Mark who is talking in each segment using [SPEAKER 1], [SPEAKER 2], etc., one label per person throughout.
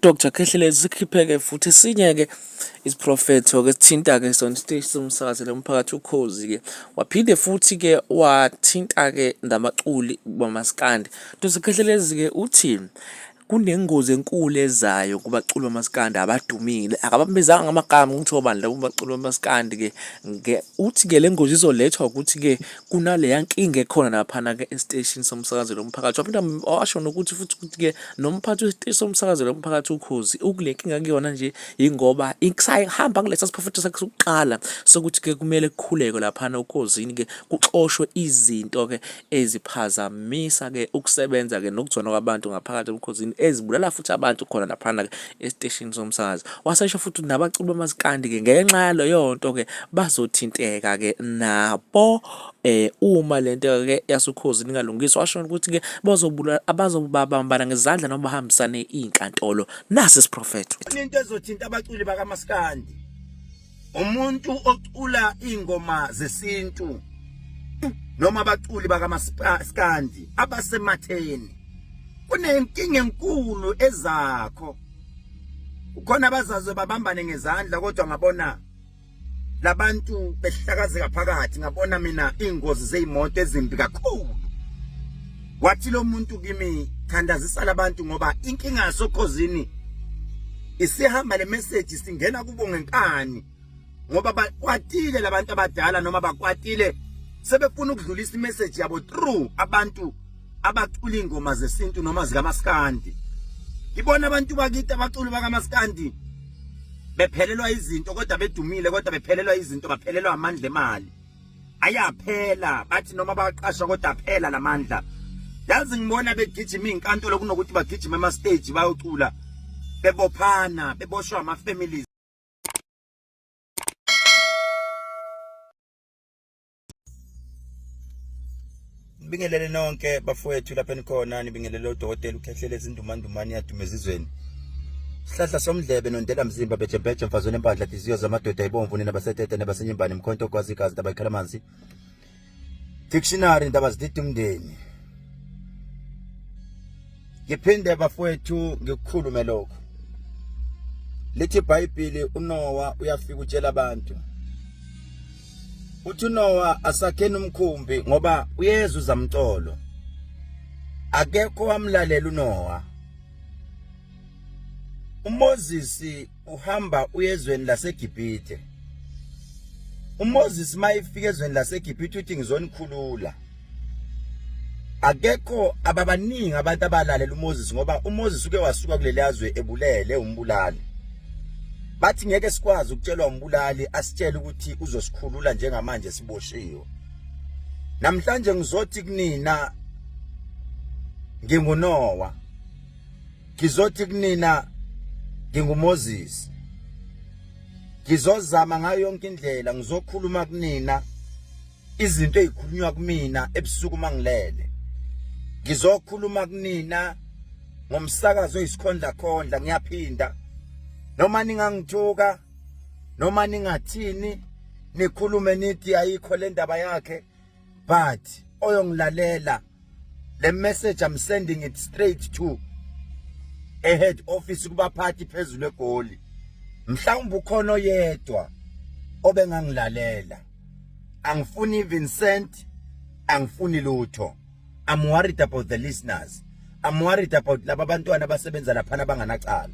[SPEAKER 1] Dr Khehlelezi sikhipheke futhi esinye-ke isiprofetho-ke sithinta-ke sona isiteshi somsakazo lomphakathi Ukhozi-ke waphinde futhi-ke wathinta-ke nabaculi bamaskandi. Dr Khehlelezi-ke uthi kunengozi enkulu ezayo kubaculi bamaskandi abadumile akababizanga ngamagama ukuthi obani labo baculi bamaskandi-ke uthi-ke le ngozi izolethwa ukuthi-ke kunaleya nkinga ekhona laphana-ke esiteshini somsakazo lomphakathi waphinda washo nokuthi futhi ukuthi-ke nomphathi wesiteshi somsakazo lomphakathi Ukhozi ukule nkinga kuyona nje yingoba isahamba kulesa siprofetho sakhe sokuqala sokuthi-ke kumele kukhulekwe laphana Ukhozini-ke kuxoshwe izinto-ke eziphazamisa-ke ukusebenza-ke nokuzwana kwabantu ngaphakathi ebukhosini ezibulala futhi abantu khona laphana-ke esiteshini somsakazo. Wasesho futhi nabaculi bamasikandi-ke ngenxa yaleyo nto-ke bazothinteka-ke nabo uma le nto-ke yaseKhozini ingalungiswa. Washo ukuthi-ke bazobulala abazobabambana ngezandla noma bahambisane iy'nkantolo. Nasi isiprofetho.
[SPEAKER 2] Into ezothinta abaculi bakamaskandi umuntu ocula ingoma zesintu noma abaculi bakamaskandi abasematheni kunenkinga enkulu ezakho kukhona abazazo babambane ngezandla kodwa ngabona labantu behlakazeka phakathi ngabona mina ingozi zezimoto ezimbi kakhulu wathi lo muntu kimi thandazisa labantu ngoba inkinga yasokhozini isihamba le message singena kubo ngenkani ngoba bakwatile labantu abadala noma bakwatile sebefuna ukudlulisa imessage yabo through abantu abacula ingoma zesintu noma zikamaskandi ngibona abantu bakithi abaculi bakamaskandi bephelelwa izinto kodwa bedumile kodwa bephelelwa izinto baphelelwa amandla emali ayaphela bathi noma baqasha kodwa aphela lamandla yazi ngibona begijima izinkantolo kunokuthi bagijime ema stage bayocula bebophana beboshwa ama families. Nibingelele nonke bafowethu lapha enikhona nibingelele udokotela uKhehlele izindumandumane yaduma ezizweni. Sihlahla somdlebe nondela mzimba bejebheje mfazweni empandla diziyo zamadoda ibomvu nina basetete nabasenyimbane mkhonto gwazi igazi ndaba ikhala amanzi. Dictionary ndaba zidida umndeni. Ngiphinde bafowethu ngikukhulume lokho. Lithi iBhayibheli uNowa uyafika utshela abantu Uthi uNowa asakheni umkhumbi ngoba uyeza uzamcolo. Akekho wamlalela uNowa. uMoses uhamba uyezweni laseGibhithe. uMoses mayefika ezweni laseGibhithe uthi ngizonikhulula. Akekho ababaningi abantu abalalela uMoses ngoba uMoses uke wasuka kuleli yazwe ebulele umbulali. Bathi ngeke sikwazi ukutshelwa umbulali asitshele ukuthi uzosikhulula njengamanje siboshiwe. Namhlanje ngizothi kunina nginguNowa. Ngizothi kunina nginguMoses. Ngizozama ngayo yonke indlela ngizokhuluma kunina izinto ezikhulunywa kumina ebusuku mangilele ngizokhuluma kunina ngomsakazo oyisikhondla khondla ngiyaphinda noma ningangithuka noma ningathini nikhulume nithi ayikho le ndaba yakhe but oyongilalela le message I'm sending it straight to a head office kubaphathi phezulu eGoli mhlawumbe ukhona oyedwa obengangilalela angifuni even cent angifuni lutho I'm worried about the listeners I'm worried about laba bantwana abasebenza laphana abanganacala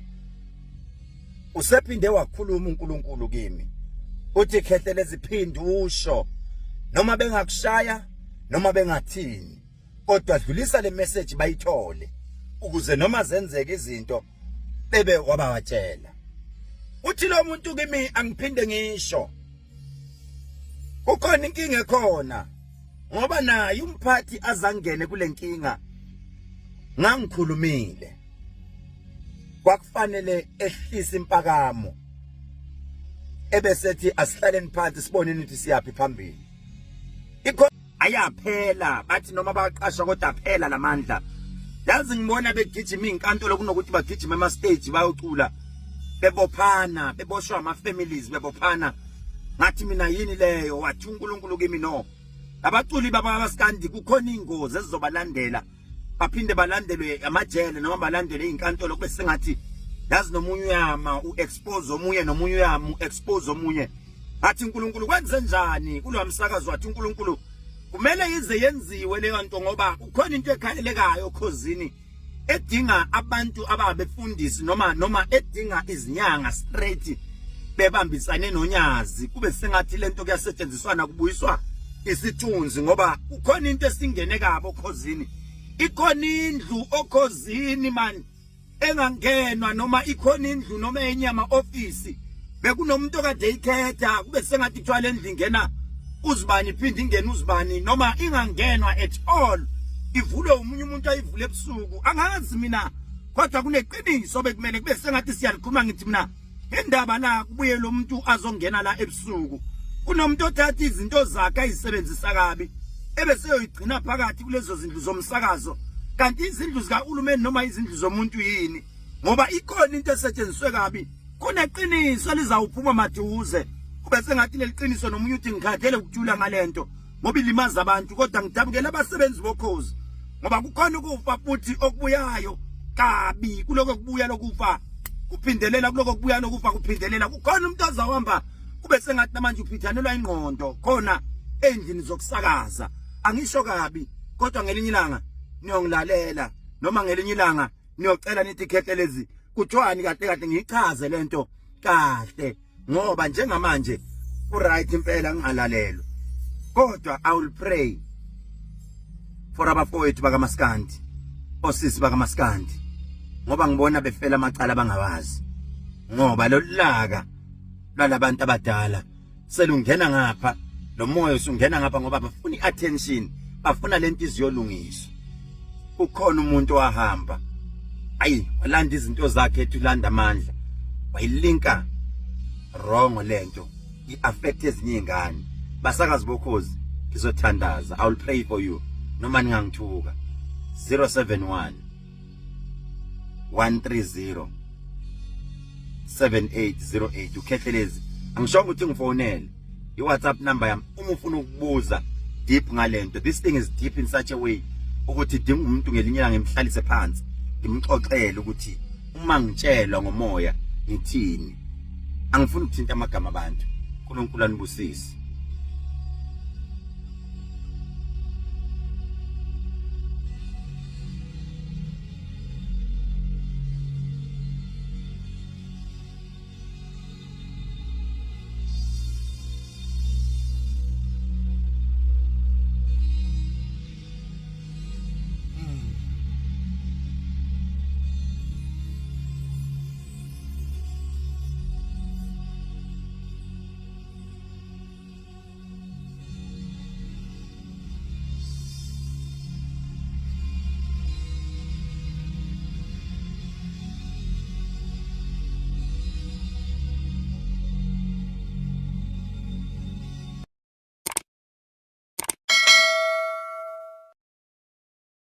[SPEAKER 2] usephinde wakhuluma uNkulunkulu kimi uthi khehle leziphindi usho noma bengakushaya noma bengathini kodwa dlulisa le message bayithole ukuze noma zenzeke izinto bebe wabawatshela uthi lo muntu kimi angiphinde ngisho kukhona inkinga ekhona ngoba naye umphathi azangene kule nkinga ngangikhulumile kwakufanele ehlise impakamo ebesethi asihlaleni phansi sibone ukuthi siyaphi phambili ikho ayaphela bathi noma baqasha kodwa aphela lamandla yazi ngibona begijima izinkantolo kunokuthi bagijime ema stage bayocula bebophana beboshwa ama families bebophana ngathi mina yini leyo wathi uNkulunkulu kimi no abaculi baba abaskandi kukhona ingozi ezizobalandela baphinde balandelwe amajele noma balandelwe izinkantolo kube sengathi Yazi nomunye uyama uexpose omunye, nomunye uyama uexpose omunye. Athi uNkulunkulu kwenze njani kulo msakazo? Wathi uNkulunkulu kumele ize yenziwe leyo nto ngoba kukhona into ekhalelekayo oKhozini edinga abantu ababefundisi noma edinga izinyanga straight bebambisane noNyazi, kube sengathi lento kuyasetshenziswana kubuyiswa isithunzi, ngoba kukhona into esingene kabo oKhozini. Ikhona indlu oKhozini man engangenwa, noma ikhona indlu noma enyama office bekunomuntu okade ikhetha, kube sengathi kuthiwa le ndlu ingena uzibani, iphinde ingene uzibani, noma ingangenwa at all, ivulwe umunye umuntu ayivule ebusuku. Angazi mina, kodwa kuneqiniso bekumele kube sengathi siyalikhuluma. Ngithi mina indaba la kubuye lo muntu azongena la ebusuku, kunomuntu othatha izinto zakhe ayisebenzisa kabi ebese yoyigcina phakathi kulezo zindlu zomsakazo. Kanti izindlu zikahulumeni noma izindlu zomuntu yini? Ngoba ikhona into esetshenziswe kabi, kuneqiniso elizawuphuma maduze, kube sengathi leli qiniso nomunye uthi ngikhathele ukuthula ngalento ngoba ilimaza abantu. Kodwa ngidabukela abasebenzi boKhozi ngoba kukhona ukufa futhi okubuyayo kabi, kuloko kubuya lokufa kuphindelela, kuloko kubuya lokufa kuphindelela. Kukhona umuntu ozawuhamba kube sengathi namanje uphithanelwa ingqondo khona endlini zokusakaza. Angisho kabi, kodwa ngelinye ilanga niyongilalela, noma ngelinye ilanga niyocela nithi khehle lezi kuthiwani kahle kahle, ngiyichaze lento kahle, ngoba njengamanje ku-right impela ngingalalelwa, kodwa I will pray for abafowethu bakamaskandi, osisi bakamaskandi, ngoba ngibona befela amacala abangawazi, ngoba lolaka lwalabantu abadala selungena ngapha, lo moya usungena ngapha, ngoba bafuna i-attention, bafuna lento iziyolungiswa. Kukhona umuntu owahamba ayi walanda izinto zakhe, ethi ulanda amandla, wayilinka wrong lento, i-affect ezinye izingane. Basakazi boKhozi, ngizothandaza, I will pray for you noma ningangithuka. 071 130 7808 uKhehlelezi. Angishongo ukuthi ngifonele, i-WhatsApp number yami uma ufuna ukubuza deep ngalento. This thing is deep in such a way ukuthi idinga umuntu ngelinye ilanga ngimhlalise phansi ngimxoxele ukuthi uma ngitshelwa ngomoya ngithini. Angifuni ukuthinta amagama abantu. uNkulunkulu anibusise.